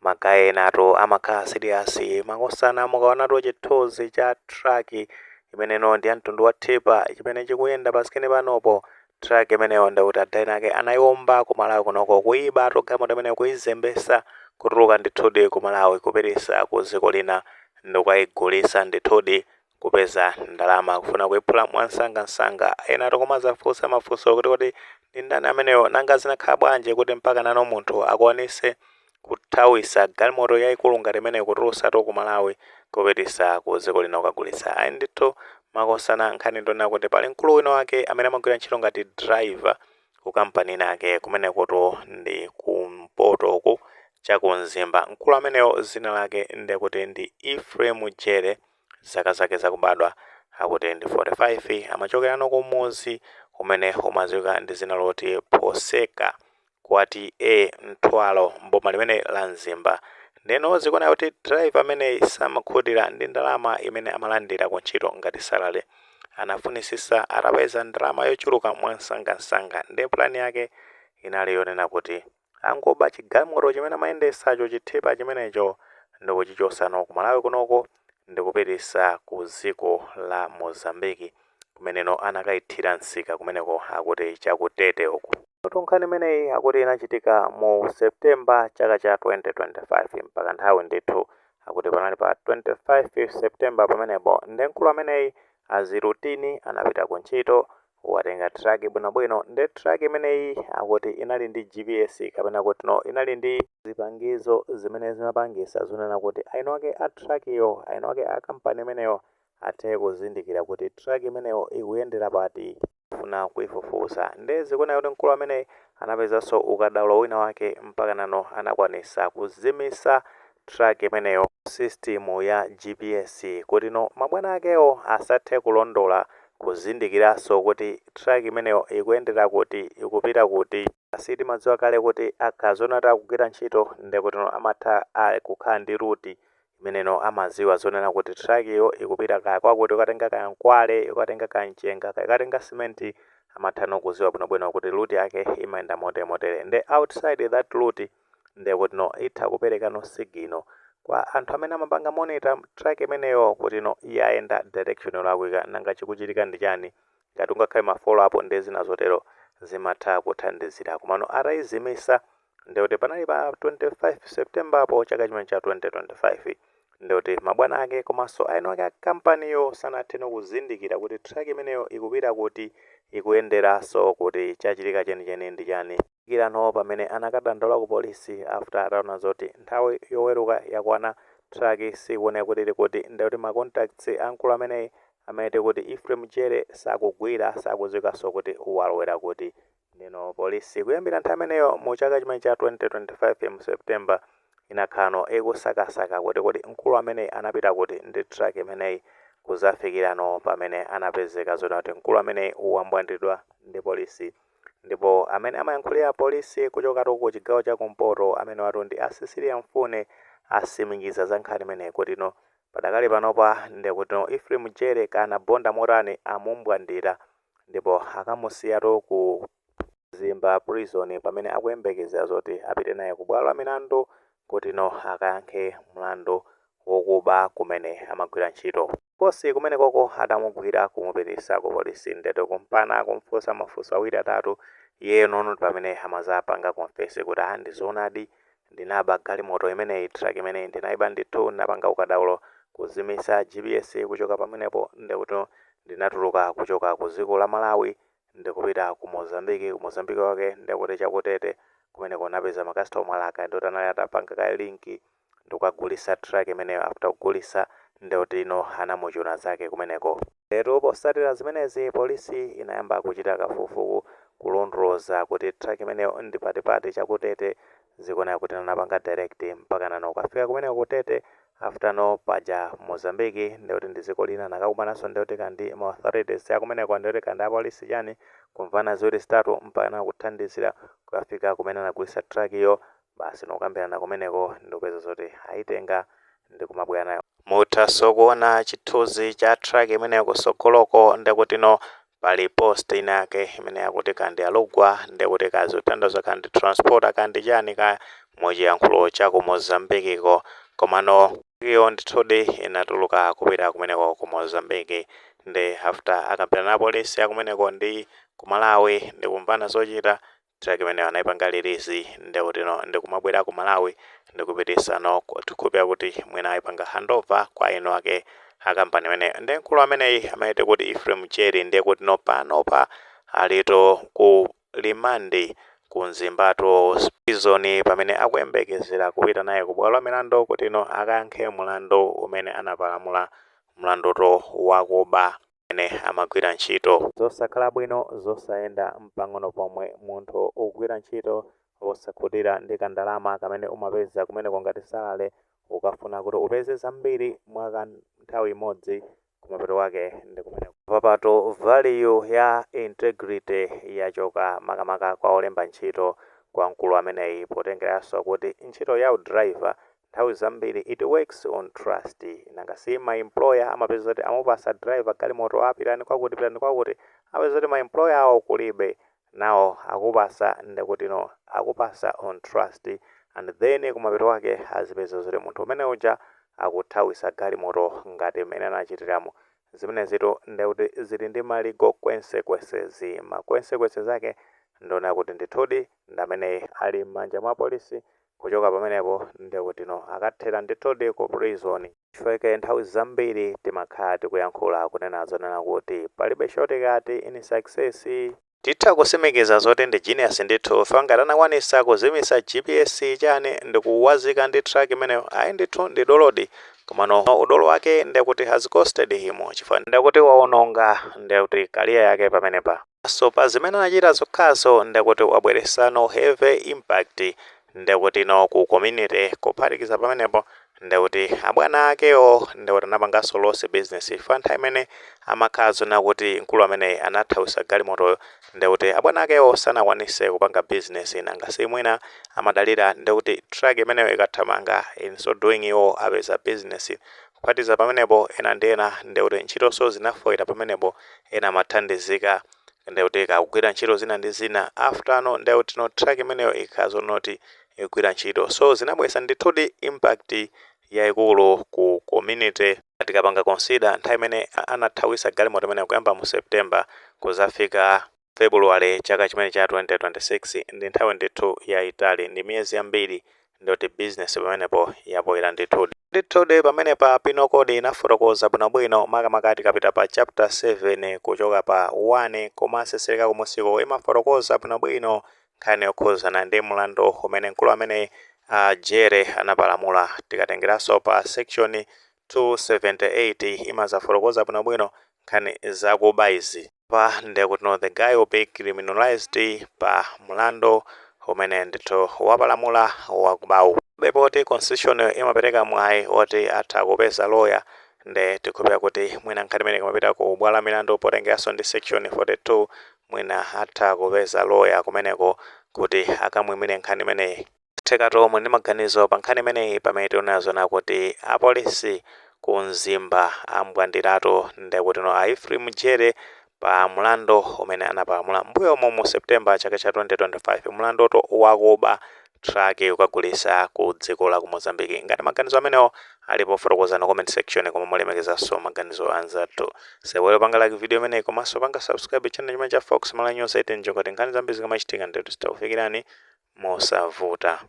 Ma guy enatu amakhala serious, makosana. Mukaonatu chithunzi cha truck imeneno ndi ya mtundu wa tipper chimene chikuyenda pa screen panopo, truck imeneyo ndikuti adani ake anayiomba ku Malawi kunoko, kuiba galimoto imeneyo, kuyizembesa kutuluka ndithudi ku Malawi kupitisa ku dziko lina ndikukayigulisa ndithudi, kupeza ndalama, kufuna kuyiphula mwansangasanga. Ena tikumazafunsa mafunso kuti kodi ndi ndani ameneyo? Nanga zinakhala bwanji kuti mpaka nano munthu akwanise kuthawisa galimoto yayikulu ngati imeneyo, kutulutsatu ku Malawi kupitisa ku dziko lina kukagulitsa? Ayi ndithu, makosana, nkhani ndona kuti pali mkulu wina wake amene amagwira ntchito ngati driver ku kampani inake kumenekoto ndi kumpotoku chakumzimba. Mkulu ameneyo zina lake ndikuti ndi Ephraim Jere, zaka zake zakubadwa akuti ndi 45. Amachokerano kumuzi umene umadziwika ndi zina loti Poseka, kwati a Mthwalo, mboma limene la Mzimba. Ndeno zikuoneka kuti driver ameneyi samakhutira ndi ndalama imene amalandira ku ntchito ngati salary. Anafunisisa atapeza ndalama yochuluka mwansangasanga. Ndiye plan yake inali yonena kuti angoba chigalimoto chimene amayendesacho, chi tipper chimenecho, ndikuchichosano ku Malawi kunoko ndikupitisa ku dziko la Mozambiki, kumeneno anakayithira msika kumeneko, akuti chakutete uku. Nkhani imeneyi akuti inachitika mu September chaka cha 2025, mpaka nthawi ndithu akuti panali pa 25 September pamenepo. Ndi mkulu ameneyi as routine anapita ku ntchito, watenga truck bwinobwino. Ndi truck imeneyi akuti inali ndi GPS, kapena kuti no, inali ndi zipangizo zimene zimapangisa zonena kuti aino ake a truck iyo, aino ake a kampani imeneyo, athe kuzindikira kuti truck imeneyo ikuyendera pati, kufuna kuifufuza. Ndi zikuoneka kuti mkulu amene anapezanso ukadaulo wina wake, mpaka nano anakwanisa kuzimisa truck imeneyo, system ya GPS, kuti no mabwana akewo asathe kulondola, kuzindikiranso kuti truck imeneyo ikuyendera kuti, ikupita kuti. Sitimadziwa kale kuti akazona kuti akugwira ntchito, ndekuti no amatha kukhala ndi route imeneno amaziwa zonena kuti truck iyo ikupita kaya kwakuti, ukatenga kaya nkwale, ukatenga kaya mchenga, kaya ukatenga simenti. Amatha no kuziwa bwinobwino kuti route yake imayenda motere motere. Nde outside that route, ndekuti no itha kupereka no signal kwa anthu amene amapanga monitor truck imeneyo kuti no yayenda direction yolakwika, nanga chikuchitika ndi chani, ngati ungakhale ma follow up ndi zina zotero, zimatha kuthandizira. Komano atayizimisa, ndekuti panali pa 25 September po chaka chimene cha 2025, ndekuti mabwana ake komanso aino ake a kampaniyo sanathe no kuzindikira kuti truck imeneyo ikupita kuti, ikuyenderanso kuti, chachitika chenicheni ndi chani. Kirano pamene anakadandaula ku polisi after ataona zoti nthawi yoweruka yakwana, truck sikuoneka kuti ili kuti, ndekuti ma contacts amkulu ameneyi, amene tikuti Ephraim Jere, sakugwira, sakudziwikanso kuti walowera kuti. Ndino polisi kuyambira nthawi imeneyo mu chaka chimene cha 2025 mu September inakhano ikusakasaka kuti mkulu amene anapita kuti ndi truck imeneyi, kuzafikirano pamene anapezeka zoti kuti mkulu amene wambwandidwa ndi polisi. Ndipo amene amayankhulira polisi kuchokatu ku chigawo chakumpoto, amene watu ndi a Cecilia Mfune, asimikiza za nkhani imeneyi kuti no padakali panopa ndikuti no Ephraim Jere kana bonda motani amumbwandira, ndipo akamusiyatu ku Zimba Prison pamene akuyembekezera zoti apite naye ku bwalo la milandu kuti no akayankhe mlandu wokuba kumene amagwira ntchito. Kosi kumene koko atamugwira kumupitisa ku polisi, ndeto kumpana kumfunsa mafunso awiri atatu, iye nono pamene amazapanga confess kuti ah, ndizoonadi, ndinaba galimoto imeneyi, truck imeneyi ndinayiba ndithu, ndinapanga ukadaulo kuzimisa GPS. Kuchoka pamenepo ndekuti ndinatuluka kuchoka ku dziko la Malawi ndikupita ku Mozambiki. Ku Mozambiki wake ndekuti chakutete kumeneko napeza makasitomala aka, ndikuti anali atapanga ka link, ndikukagulisa truck imeneyo. After kugulisa, ndekuti ino anamuchuna zake kumeneko. Lero posatira zimenezi, polisi inayamba kuchita kafukufuku kulondoloza kuti truck imeneyo ndi patipati chakutete. Zikuoneka kuti anapanga direct mpaka nano kukafika kumeneko kutete. After no paja Mozambiki ndekuti ndi dziko lina, nakakumananso ndekuti kandi ma authorities akumeneko, ndekuti kandi apolisi chani, kumvana ziwiri zitatu mpaka nakuthandizira kukafika kumene anagulisa truck iyo. Basi, nokambirana kumeneko ndikupeza zoti ayitenga ndikumabwera nayo. Muthanso kuona chithunzi cha truck imeneyo kusogoloko, ndekuti no pali post ina yake imene yakuti kandi alugwa, ndekuti kazi kutanthauza kandi transporter kandi chani ka. Muchiyankhulo cha ku Mozambikiko. Komano iyo ndithudi inatuluka kupita kumeneko ku Mozambiki, ndi after akambirana na polisi akumeneko ndi ku Malawi ndi kumvana zochita, truck imeneyo anayipanga release, ndikutino ndikumabwera ku Malawi ndikupitisano. Tikhulupira kuti mwina ayipanga handover kwa eno ake akampani imeneyo. Ndi mkulu ameneyi amene kuti Ephraim Jerry, ndiye kuti no panopa alito ku remand ku Mzimbato Prison, pamene akuyembekezera kupita naye ku bwalo la milandu kuti no akayankhe mulandu umene anapalamula, mlanduto wakuba amene amagwira ntchito. Zosakhala bwino, zosayenda mpang'ono pomwe. Munthu ukugwira ntchito wosakhutira ndi kandalama kamene umapeza kumeneko ngati salary, ukafuna kuti upeze zambiri mwa nthawi imodzi, kumapeto wake ndi kumeneko. Papato value ya integrity yachoka, makamaka kwa olemba ntchito, kwa mkulu ameneyi, potengeranso kuti ntchito ya udriver nthawi zambiri it works on trust. Nanga si ma employer amapeza kuti amupasa driver galimoto, apitani kwakuti, pitani kwakuti, apeza kuti ma employer awo kulibe nawo, akupasa, ndikuti no akupasa on trust, and then kumapeto wake azipeza zoti munthu umene uja akuthawisa galimoto ngati mmene anachitiramo. Zimenezitu ndikuti zili ndi ma legal consequences. Ma consequences ake ndiona kuti ndithudi ndamene ali m'manja mwa polisi. Kuchoka pamenepo ndikuti no akathera ndithudi ku prison. Chifukwa nthawi zambiri timakhala tikuyankhula kunena zonena kuti palibe shortcut in success. Titha kusimikiza zoti ndi genius ndithu, fangati anakwanisa kuzimisa GPS chani ndikuwazika ndi truck imeneyo. Ayi ndithu, ndi dolodi, komano udolo wake ndekuti has costed him, chifukwa ndekuti waononga ndekuti career yake pamenepa. So pa zimene anachita zokhazo, ndekuti wabweresano heavy impact ndekuti no ku community. Kuphatikiza pamenepo, ndekuti abwana akewo ndekuti anapanganso loss business. Fa nthawi imene amakhala zona kuti mkulu amene anathawisa galimotoyo, ndekuti abwana akewo sanakwanise kupanga business. Nanga si mwina amadalira ndekuti truck imeneyo ikathamanga, in so doing iwo apeza business. Kuphatikiza pamenepo, ena ndi ena ndekuti ntchitonso zinafoera pamenepo. Ena amathandizika ndekuti kakugwira ntchito zina ndi zina after no ndekuti no truck imeneyo ikhala zonoti ikugwira ntchito. So zinabweretsa ndithudi impact yayikulu ku community. Tikapanga consider nthawi imene anathawisa galimoto imeneyo, kuyamba mu September kuzafika February chaka chimene cha 2026, ndi nthawi ndithu yayitali, ndi miyezi yambiri, ndoti business pamenepo yapoera ndithudi, ndithudi. Pamenepa penal code inafotokoza bwinobwino, makamaka tikapita pa chapter 7 kuchoka pa 1 komasesereka kumusiko, imafotokoza bwinobwino nkhani yokhuzana ndi mlandu umene mkulu amene Jere anapalamula. Tikatengeranso pa section 278, imazafotokoza bwinobwino nkhani zakuba izi. Pa ndekuti no the guy will be criminalized pa mlandu umene ndithu wapalamula wakubawu. Bepoti constitution imapereka mwayi oti atha kupeza lawyer, nde tikhulupira kuti mwina nkhani imene ikamapita ku bwalo la milandu, potengeranso ndi section 42, mwina atha kupeza lawyer kumeneko kuti akamwimire nkhani imeneyi. Theka tomwe ndi maganizo pa nkhani imeneyi, pamene tionazona kuti apolisi ku Mzimba ambwandiratu ndekuti no a Ephraim Jere pa mlandu umene anapalamula mbuyomo mu September chaka cha 2025, mlanduto wakuba truck kukagulisa ku dziko la ku Mozambique. Ngati maganizo amenewo alipo, fotokozani comment section, koma mulemekezanso maganizo anzathu. Sewero panga like video imeneyi, komanso panga subscribe channel chimene cha Fox Malawi News 18, ngati nkhani zambiri zikamachitika ndithu zitakufikirani mosavuta.